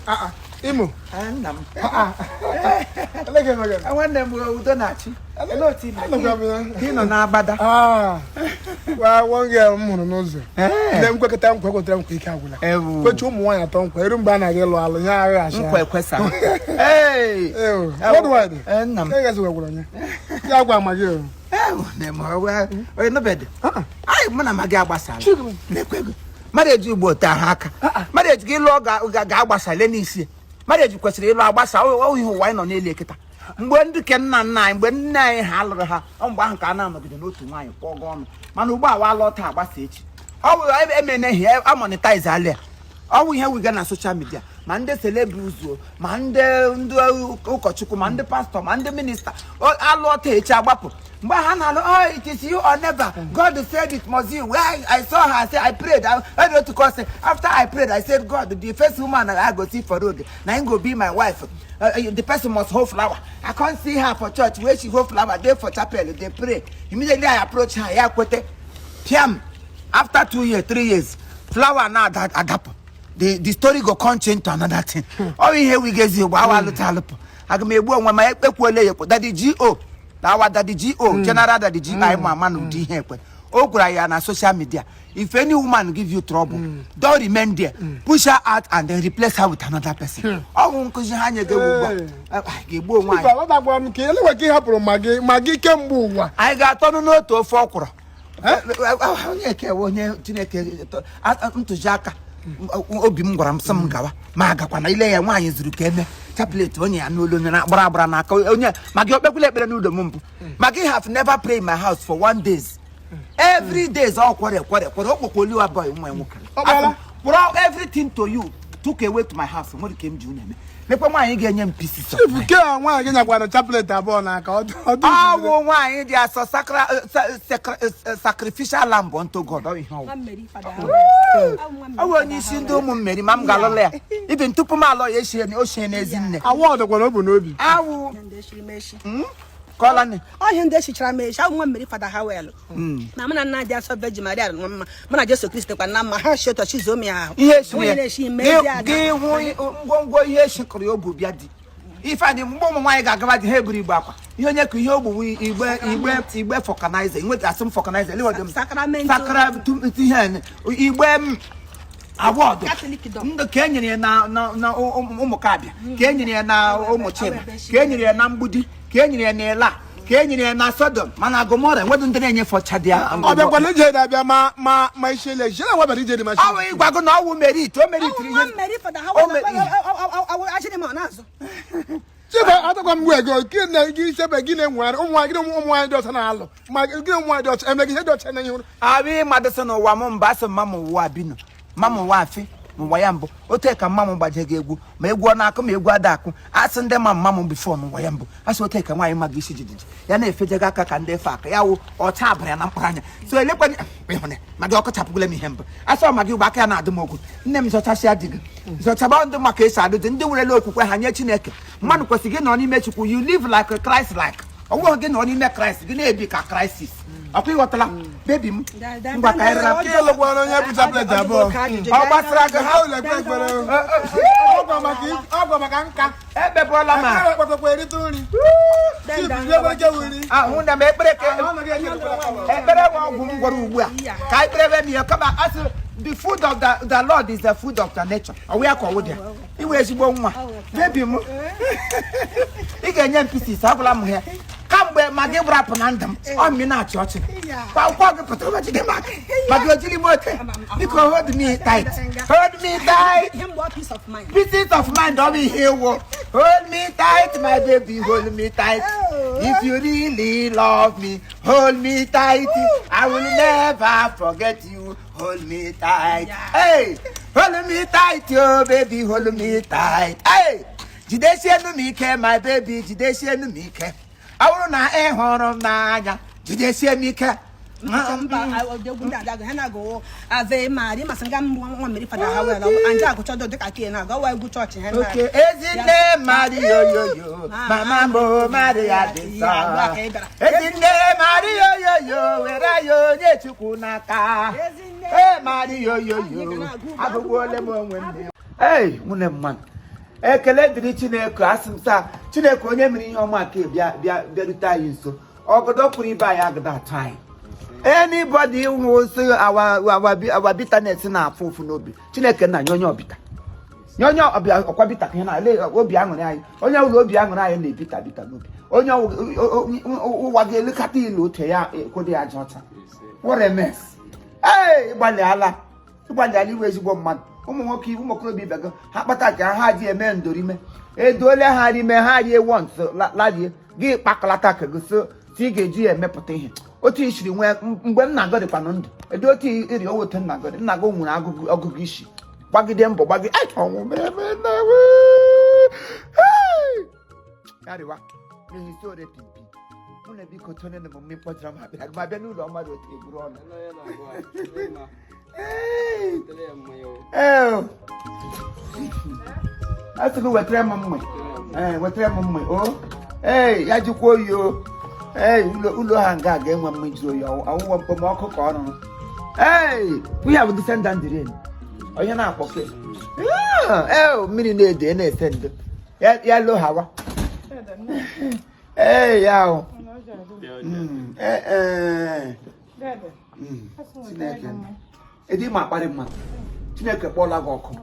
Ah, ah, Imo. Nna m. Ah, ah. Ele gị emeghe? Nwanne m, udo na-achị. Olee otu ị mere? Anọkwa m ya. Ka ị nọ n'agbada. Ah. Wa one girl m hụrụ n'ụzọ. Ee. Nne m kwekọta nkwa, ekwetara nkwa, ike agwụla. Ewu. Kwechi ụmụ nwaanyị atọ nkwa, eru mgbe a na-aga ịlụ alụ, ya agha asha. Nkwa ekwesa. Ee. Ewu. Worldwide. Ee, nna m. Ka ị gasị gwagwara onye. Ya gwa ama gị o. Ewu, nne m, onye nọbedị. Anyị mụ na ma gị agbasala. Chukwu. Na-ekwe gị. Marriage ugbo te ahụ aka. Marriage gị lụọ ga-agbasa le n'isi. Marriage kwesịrị ịlụ agbasa. Ọ ihe ụwa anyị nọ n'elu kịta. Mgbe ndị ke nna nna anyị, mgbe nne anyị ha lụrụ ha, ọ mgbe ahụ ka a na-anọgide n'otu nwaanyị kwụọ ọnụ. Mana ugbu a, wa alụọ taa, agbasa echi. Ọ bụ emenehi amonetize alị a. Ọ bụ ihe wiga na social media, ma ndị celebrities o, ma ndị ụkọchukwu, ma ndị pastọ, ma ndị minista, alụọ taa, echi agbapụ. Mgbe ha na-alụ, "Oh, it is you or never. God said it must you." Where I saw her, I say I prayed. I go to call, say after I prayed, I said, "God, the first woman I go see for road na him go be my wife. The person must hold flower. I can't see her for church where she hold flower, dey for chapel dey pray. Immediately I approach her, ya kwete piam." After 2 years, 3 years, flower na adapụ, the story go come change to another thing. Ọ bụ ihe wigezi ugbo awa alụta alụpụ. Aga m egbu onwe ma ekpekwuole ya ekwe. Daddy G.O. na awa Daddy G.O., General Daddy G.O., anyị ma ama na ụdị ihe ekwe o gwara ya na social media, "If any woman give you trouble, don't remain there. Push her out and then replace her with another person." Ọ bụ nkụzi ha nye gị ugbu a. Ga-egbu onwe Ife anyị. alọtakwara m ka elewe ka ị hapụrụ ma gị kemgbe ụwa. Anyị ga-atọnụ n'otu ofe ọkwụrụ. Onye ekewe onye Chineke ntụziaka obi m gwara m sị m gawa, ma agakwana ile ya. Nwaanyị zuru ka eme chaplet onye ya n'olu, onye na-agbara agbara n'aka onye ma gị okpekwula ekpere n'ụlọ m mbụ. Ma gị have never pray in my house for one days, every days ọ kwere kwere kwere okpokpo Oliwa boy nwa ya nwoke. Ọ kpọọla? Kpọrọ everything to you, took away to my house. Nwere ka m ji unu eme lekwa nwaanyị ga-enye m pieces of Chief mind. ke a nwaanyị gị nyakwara chaplet abụọ n'aka, ọ dị. Ọwụ nwaanyị dị asọ, sacrificial lamb unto God. Ọ ihe ọwụ. Nwa mmeri fada Howell. Ọ bụ onye isi ndị ụmụ mmeri, ma m ga-alụla ya ibi tupu m alọ ya eshie ochie n'ezi nne. Awọdụ kwara o bụ n'obi. Awụ. Ndị eshiri m eshi. Kọla nne. Ọhịa ndị echichara m echi. Awụ nwa mmeri fada Howell. Ma mụ na nna dị asọ Virgin Maria nwa mma, mụ na Jesu Kristi kwa na mma ha shi otu chizuo m ya ahụ. Ihe eshiri Onye ya na-eshi ime ezi ada. Gị hụ ngwongwo ihe eshikọrọ ya obu bịa di ifeanyị. Mgbe ụmụ nwaanyị ga-agaba di, ha eburu igbe akwa ihe onye ka ihe ogbuwu igbe igbe igbe vulcanizer nweta asị m vulcanizer elewe m. Sacramento. Sacramento ihe igbe m awọdụ. Catholic dog. Ndụ ka e nyere ya na ụmụkabịa, ka e nyere ya na ụmụ Chima, ka e nyere ya na Mgbidi, ka e nyere ya na Ela, ka e nyere ya na Sodom, mana Gomora enweghị ndị na-enyefe ọcha dị. Ọ bịakwana ije dị abịa ma ishele ejele nwebara ije dị ma. Ọ bụ ịgwago na ọwụ merit, o meritiri Awụ nwa ihe. mmeri fada O Howell. Achịrị m ọ na-azụ. Chief, atakwa m ego gị na gị isebe gị na-enwegharị ụmụ nwaanyị gị na ụmụ nwaanyị dị ọcha na-alụ ma gị na ụmụ nwaanyị dị ọcha eme gị ihe dị ọcha na ihe. Abụ ịmadụsị n'ụwa m mba asị mma m ụwa bino mma m ụwa afi n'ụwa ya mbụ otu ka mma m gbaje gị egwu, ma egwu ọ na-akụ, ma egwu ada akụ. Asị ndị ma mma m before n'ụwa ya mbụ, asị otu ka nwaanyị ma gị isi jijiji ya na-efejega aka ka ndị efe aka ya wụ ọcha abara ya na mkpụrụ anya so elekwana ịhụnị ma gị ọkọchapụgụla m ihe mbụ. Asị ọ ma gị ugbo aka ya na-adị m okwu nne m zọchasịa di gị zọchaba ndị maka esi adụ dị ndị werela okwukwe ha nye Chineke. Mmadụ kwesịrị gị nọ n'ime Chukwu, you live like a Christ like ọ bụghị gị nọ n'ime Kraịst gị na-ebi ka crisis ọkwa. Ịghọtala baby m? Ngwa, ka anyị rapụ. Ka ịlụkwara onye bụ chaplet abụọ. Ọ gbasara gị ha ụlọ ekpe ekpere ọgwa maka nka. Ekpebụọla ma. Ekpere kpatakwa erite nri. Chief, ihe nwere ike wuri. Ahụ na m ekpere ka ekpere nwe ọgwụ m gwọrọ ugbu a ka anyị kpere m ya kama asị the food of the Lord is the food of the nature. Ọwụ ya ka ọwụ dị ya iwe ezigbo nwa baby m. Ị ga-enye m pieces agwụla m ya kamgbe ma gị gbara na ndụ m ọ mmiri na-achị ọchị kwa akwụkwọ gị pụtara ụbọchị gị maka ma gị ojiri m ote. Biko, hold me tight, hold me tight. Ihe mgbe ọ peace of mind. Pieces of mind, ọ bụ ihe ịwụ. Hold me tight, my baby, hold me tight. If you really love me, hold me tight. I will never forget you. Hold me tight. Hey, hold me tight, oh baby, hold me tight. Hey, jidesienu m ike, my baby, jidesienu m ike. Ọ bụrụ na ị hụrụ m n'anya, jidesie m ike. Mba, egwu ndị ada ha na-agụ Ave Maria, masị nga nwa mmeri fada Howell anje agụchọdọ dịka ke na-agụ ọwa egwu chọọchị ha na. Okay, Ezinne Maria yoyo, mama mo Maria dị nsọ. Ezinne Maria yoyo, were ya onye Chukwu n'aka. Ee, Maria yoyo, agụgbuole m onwe m. Ei, nwunye mmadụ. Ekele dịrị Chineke. Asị m saa Chineke onye mere ihe ọma ka bịa bịa bịarute anyị nso. Ọgọdọ kwuru ibe anyị agada atụ anyị. Anybody who say our bitterness na-afụ ụfụ n'obi, Chineke nna nye onye ọbịta, nye onye ọbịa ọkwa bitter ka ihe na-ale obi aṅụrị anyị. Onye ọbụla obi aṅụrị anyị na-ebita bitter n'obi, onye ụwa ga-elekọta ilu otu ya ekwedo ya aja ọcha. What a mess! Ee, ịgbalịala, ịgbalịala iwe ezigbo mmadụ. Ụmụ nwoke, ụmụ okorobịa ibe gị, ha kpata ka ha ji eme ndorime, edoole ha rime, ha rie once, larie. Gị kpakọlata ka gị so ị ga-eji ya emepụta ihe otu i siri nwee. Mgbe nna gị dịkwanụ ndụ, edo otu iri owote nna gị dị. Nna gị nwere ọgụgụ isi, gbagide mbọ, gbagide. Ai, ọnwụ mere eme na ya rịwa n'ihi isi ore pimpi. Mụ na biko tone na emume kpọtara m abịa ma bịa n'ụlọ mmadụ otu eburu ọnụ. Ee, a sị gị wetara m mmị. Ee, wetara m mmị o. Ee, ya jikwa oyi o. Ee, ụlọ ha nga ga-enwe mmị jụrụ oyi, ọwụwa mkpomọkụ ka ọ rụrụ. Ee, we have descend down the rain. Onye na-akpọ ke? Ee, mmiri na-ede na-ese ndo ya ya loghawa. Ee, ya o. Ee, ee. Chineke edi ma akparị mmadụ, Chineke kpọọla gị ọkụ.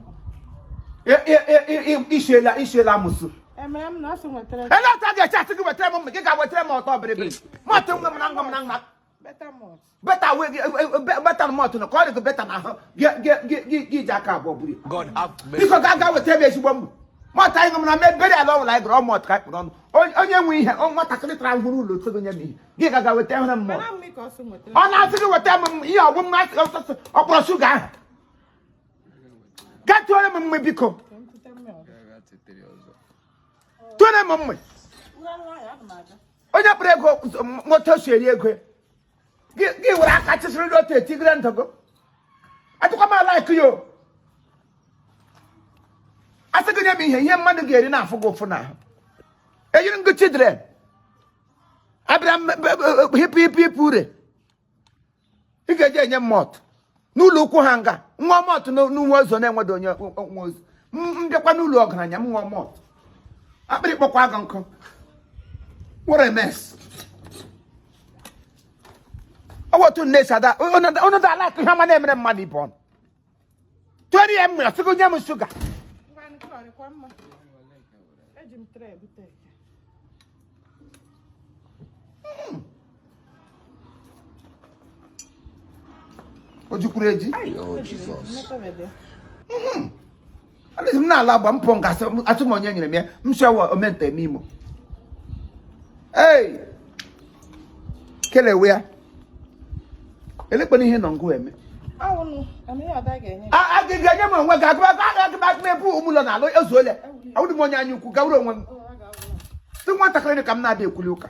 Isiela isiela amụsụ. Emere m na asị nwetara. Ele otu a ga-eche asị gị wetara m mma, gị ga wetara m ọtọ bịrịbịrị mọtụ nwe m na ngwa m na nwa. Better malt. Better wee gị better malt na ka ọ dị gị better n'ahụ gị gị ji aka abụọ buru ya. God have mercy. Biko, ga ga wetara m ezigbo mbụ mọtụ anyị ṅụrụ na mebere ala ọbụla anyị gụrụ ọ mọtụ ka anyị kpụrụ ọnụ. Onye nwe ihe nwatakịrị tara ahụhụ ụlọ otu gị nye m ihe, gị ga ga weta hụrụ m mọtụ. Mana mmiri ka ọ sị nwetara. Ọ na-asị gị weta m ihe ọgbụ mmasị ọsọsọ ọkpọrọ shuga ahụ. Gaa tụọrọ m mma, biko. Ka m kute mmiri ọzọ. Tụọrọ m mma. Ngwa nwayọ, ana m aga. Onye kpụrụ ego moto si eri ego gị, gị were aka chịsịrị otu etigere ndụ gị. Adịkwa m ala ya o. Asị gị nye m ihe ihe mmadụ ga-eri na-afụ gị ụfụ n'ahụ. Eyiri ngụ children abịara m hipụ hipụ hipụ ure. Ị ga-eji enye m mọtụ n'ụlọ ukwu ha nga nwa mọtụ n'uwe ozu na-enwedo onye nwa ozu. M bịakwa n'ụlọ ọgaranya m ṅụọ mọtụ, akpịrị kpọkwa gị nkụ. What a mess! Ọ bụ otu nne si ada unu da ala ihe ọma na-emere mmadụ ibe ọnụ. Tụọrọ ya mmiri, ọsịgo nye m shuga. Ngwa nke ọ dịkwa mma. Eji m tray bute eke. O jukwuru eji. Oh, Jesus. Mmekọbede. Alịsị m na-ala agba mpụ nga asị m onye nyere m ya m si ọwa omenta eme imo. Ei, kelewe ya elekwana ihe nọ ngụ eme. Awụnụ, ama ihe ọda ga-enye. A ga-enye m onwe gị agụba agụba agụba ebu ụmụlọ na alụ ezuole. Awụdị m onye anya ukwu gawuru onwe m. Ọ ga-awụ. Sị nwatakịrị ka m na-ada ekwuli ụka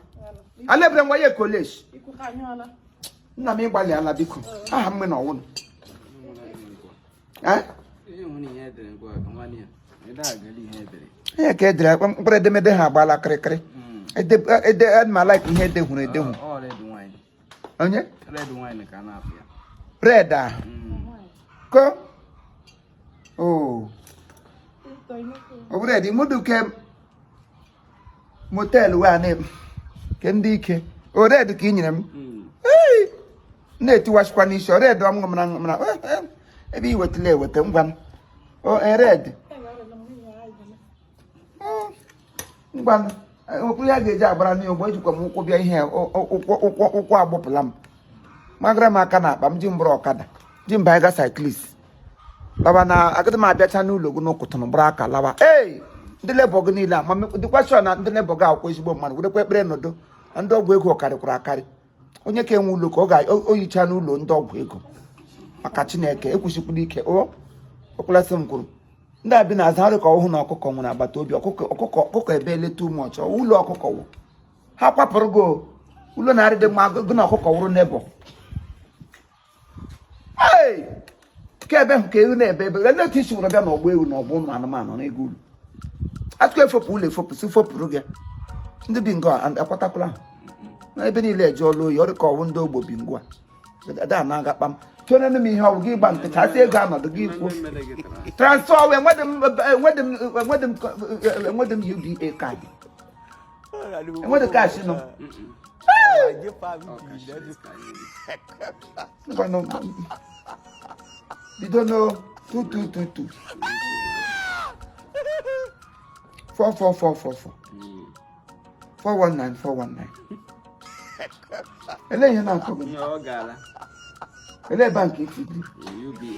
ala ebere nwa ya ekoleshi. Ikwu ha anyụọla. Nna m, ịgbalịala. Biko, aha m na ọwụnụ. Eh? Ihe ka edere mkpụrụ edemede ha agbaala kịrịkịrị. Ede ede ma like ihe edehuru edehu. Onye red ahụ ko o ọ bụrụ red mụdụ ke motel wee na ke ndị ike o red ka ị nyere m. Ei, na-etiwachikwa n'isi ọ red ọmụ mara mara ebe i wetala eweta ngwa m o red ngwa okwu ya ga-eji agbara n'ụgbọ. Ejikwa m ụkwụ bịa ihe ụkwụ ụkwụ ụkwụ agbụpụla m, magara m aka n'akpa m ji m bụrụ ọkada ji m banye ga cyclist lawa na agadi m abịacha n'ụlọ gị n'ụkụtụrụ bụrụ aka lawa. Ee, ndị labour gị niile ama dịkwa sure na ndị labour gị akwụkwọ ezigbo mmadụ werekwa ekpere nọdụ na ndị ọgwụ ego karịkwara akarị. Onye ka enwe ụlọ ka ọ ga-oyicha n'ụlọ ndị ọgwụ ego maka Chineke ekwesịkwala ike o okwelasị m kwuru ndị a bi na azụ arụ ka ọhụụ na ọkụkọ nwere agbata obi ọkụkọ ọkụkọ ọkụkọ ebe eleta ụmụ ọchọ ụlọ ọkụkọ wụ ha kwapụrụ gị o. Ụlọ na-arị dị mma gị na ọkụkọ wụrụ neighbour. Ee, ka ebe hụ ka ewu na-ebe ebe lee otu isi wụrụ bịa n'ọgbọ ewu na ọgbọ ụmụ anụmanụ na ego ụlọ atụkọ efopụ ụlọ efopụ si fopụrụ gị ndị bi nga akwatakwala ha na ebe niile ejụọla oyi. Ọ dị ka ọwụ ndị ogbo bi ngwa ada na-aga kpam Tụọnụ m ihe ọ bụ gị gba nkịtị, asị ego anọdụ gị kwuo transfer wee enwedị m, enwedị m, enwedị m, enwedị m UBA card, enwedị cash nọ. Ngwanụ, bido no 2222 44444 419 419. Elee ihe na-atọ gị? Ọ gaala. Elee bank iti? UBA.